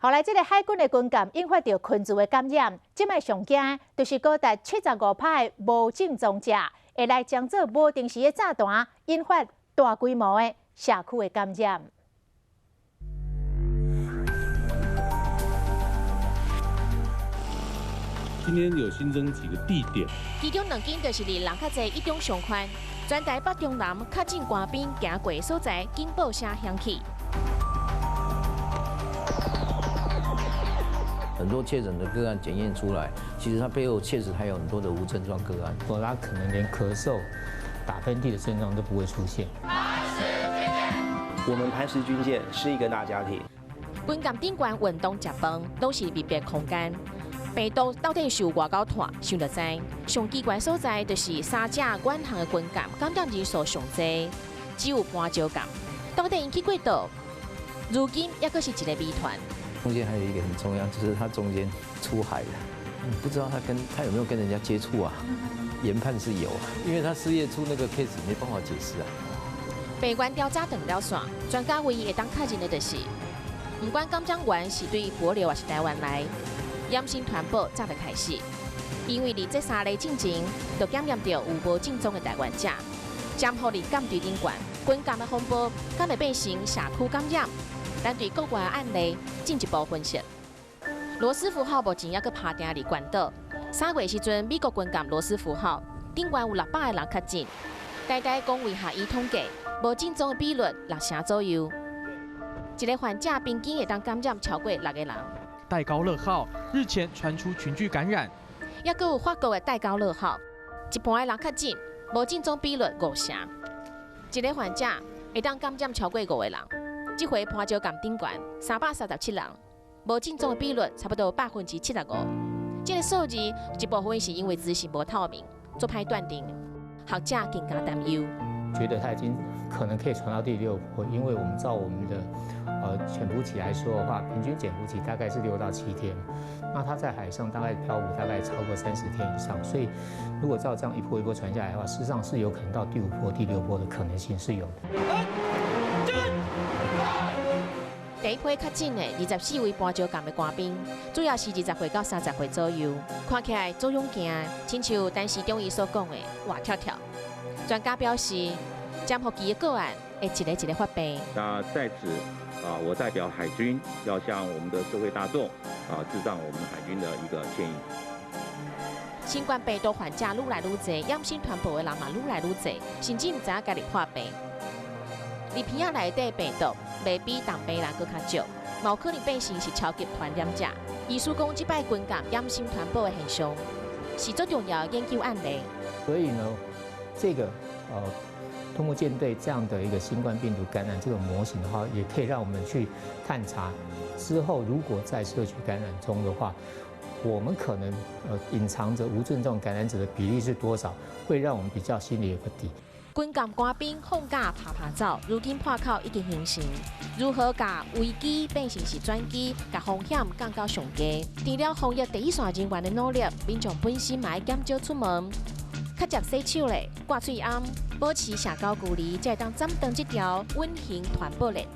後來，這个海軍的軍艦引發著群聚的感染，這擺上驚就是高達75%的無症狀者會來將做無定時的炸彈，引發大規模的社區的感染。今天有新增幾個地點，其中兩間就是佇人較濟一中上寬，全台北中南確診官兵行過的所在，警報聲響起。很多確診的個案檢驗出來，其實它背後確實還有很多的無症狀個案，他可能連咳嗽、打噴嚏的症狀都不會出現。我們磐石軍艦是一個大家庭。軍艦頂懸運動食飯，攏是密閉空間。病毒到底是有偌厚拖，想就知。上奇怪所在就是三隻遠航的軍艦感染人數上濟，只有潘石艦。到底𪜶去過佗？如今猶閣是一个謎團。中間還有一個很重要，就是他中間出海了，不知道他跟他有沒有跟人家接觸啊？研判是有，因為他4月初那個 case 沒辦法解釋啊。病源調查斷了線，專家唯一會當確認的就是，毋管感染源是對帛琉抑是台灣來，隱性傳播早就開始。因為佇這三日進前，就檢驗著有無症狀的台灣者，潛伏佇艦隊頂懸，軍艦的風暴，敢會變成社區感染？咱對國外的案例進一步分析。羅斯福號目前猶閣趴定佇關島。3月時陣，美國軍艦羅斯福號頂懸有600個人確診。台大公衛學院統計，無症狀的比率6成左右。一个患者平均會當感染超過六個人。戴高樂號日前傳出群聚感染，猶閣有法國的戴高樂號，一半的人確診，無症狀比率5成。一个患者會當感染超過五個人。這回潘石艦頂懸337人，無症狀的比率差不多75%。這个數字一部分是因為資訊無透明，足歹斷定，學者更加擔憂。覺得它已經可能可以傳到第六波，因為我們照我們的潛伏期來說的話，平均潛伏期大概是6到7天，那它在海上大概漂浮大概超過30天以上，所以如果照這樣一波一波傳下來的話，事實上是有可能到第五波、第六波的可能性是有的。第一批確診的24位潘石艦的官兵，主要是20歲到30歲左右，看起來足勇健，親像陳時中伊所講的活跳跳。專家表示，潛伏期的個案會一個一個發病。那在此啊，我代表海軍要向我們的社會大眾啊，致上我們海軍的一個歉意。新冠病毒患者愈來愈濟，隱性傳播的人嘛愈來愈濟，甚至毋知影家己破病。佇鼻仔內底病毒袂比重病人閣較少，嘛有可能變成是超級傳染者。醫師講，這擺軍艦隱性傳播的現象是足重要的研究案例。所以呢，這個通過艦隊這樣的一個新冠病毒感染這個模型的話，也可以讓我們去探查之後，如果在社區感染中的話，我們可能隱藏着無症狀感染者的比例是多少，會讓我們比較心裡有個底。軍艦官兵放假趴趴走，如今破口已經形成，如何共危機變成是轉機，共風險降到上低？除了防疫第一線人員的努力，民眾本身嘛愛減少出門，較捷洗手咧，掛喙罨，保持社交距離，才會當斬斷這條隱形傳播鏈。